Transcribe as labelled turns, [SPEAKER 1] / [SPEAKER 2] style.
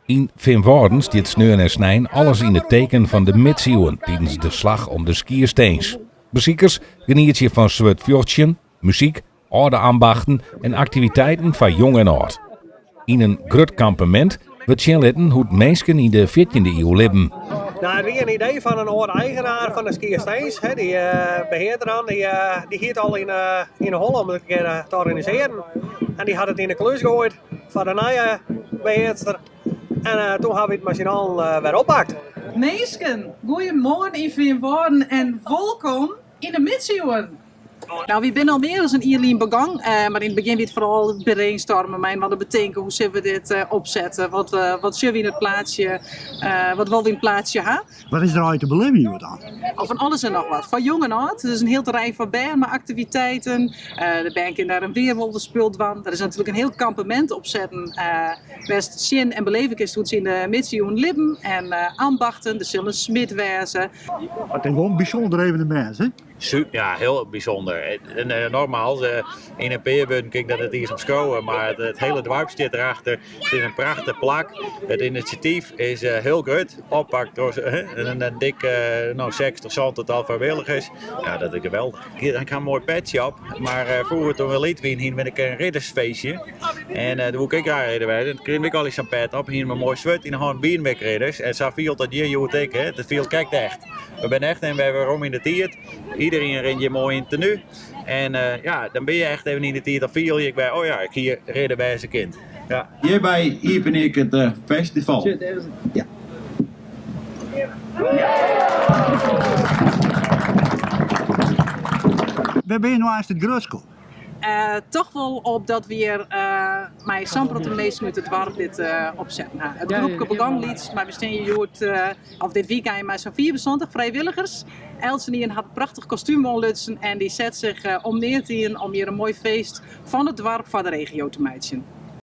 [SPEAKER 1] Yn Feanwâlden stiet sneon en snein alles yn it teken fan de midsiuwen tidens de Slach om de Skierstins. Besikers genietsje fan swurdfjochtsjen, muzyk, âlde ambachten en aktiviteiten foar jong en âld. Yn in grut kampemint wurdt sjen litten hoe't minsken yn de fjirtjinde iuw libben.
[SPEAKER 2] No, it wie in idee fan in âld eigenaar fan de Skierstins, dy behearder dan, dy hie it al yn 'e holle om it in kear te organisearjen. En dy hat it yn 'e klús goaid foar de nije behearster. En toen hawwe wy it mei syn allen wer oppakt.
[SPEAKER 3] Minsken, goeiemoarn yn Feanwâlden en wolkom yn de midsiuwen! No, wy binne al mear as in jier lyn begong, mar yn it begjin wie it foaral brainstormen mei inoar betinke hoe sille we dit opsette, wat wat sjogge we yn it plaatsje, wat wolle we yn it plaatsje ha.
[SPEAKER 4] Wat is der allegear te belibjen hjoed dan?
[SPEAKER 3] Al fan alles en noch wat. Foar jong en âld. It is in hiel terrein foar bern mei aktiviteiten. De bern kinne dêr in wearwolvespul dwaan. Der is natuerlik in hiel kampemint opsetten wêr'tst sjen en beleve kinst hoe't se yn de midsiuwen libben en ambachten. Der sil in smid wêze.
[SPEAKER 4] It is wol in bysûnder evenemint, hè?
[SPEAKER 5] Ja, hiel bysûnder. En eh, nogmaals, eh, yn in pear wurden kin ik dat net iens omskriuwe, mar it, it hiele doarp stiet erachter. It is in prachtich plak. It inisjatyf is eh, hiel grut, oppakt troch in, in dik no, 60, 70 tal frijwilligers. Ja, dat is geweldich. Ik ha in moai petsje op, mar froeger toen we lyts wienen, hienen we in riddersfeestje. En uh, doe woe ik graach ridder wêze. En krigen we al sa'n pet op, hienen we in moai swurd yn de hân, wienen we ridders. En sa fielt dat hjir hjoed ek, hè. It fielt krekt echt. We binne echt even wer werom yn de tiid. Iedereen rint hjir moai yn tenue. En uh, ja, dan bin je echt even yn de tiid, dan fiel je ek wer, oh ja, ik hie ridder wêze kind. Ja. Hjirby iepenje ik it uh, festival.
[SPEAKER 4] Ja. Wêr binne je no eins it grutsk op?
[SPEAKER 3] Toch wol op dat we hjir mei sa'n protte minsken út it doarp dit opsetten ha. It groepke begûn lyts, mar we stean hjir hjoed, of dit wykein mei sa'n 75 frijwilligers. Eltsenien hat in prachtich kostúm oanlutsen en dy set sich om neat yn om hjir in moai feest fan it doarp foar de regio te meitsjen.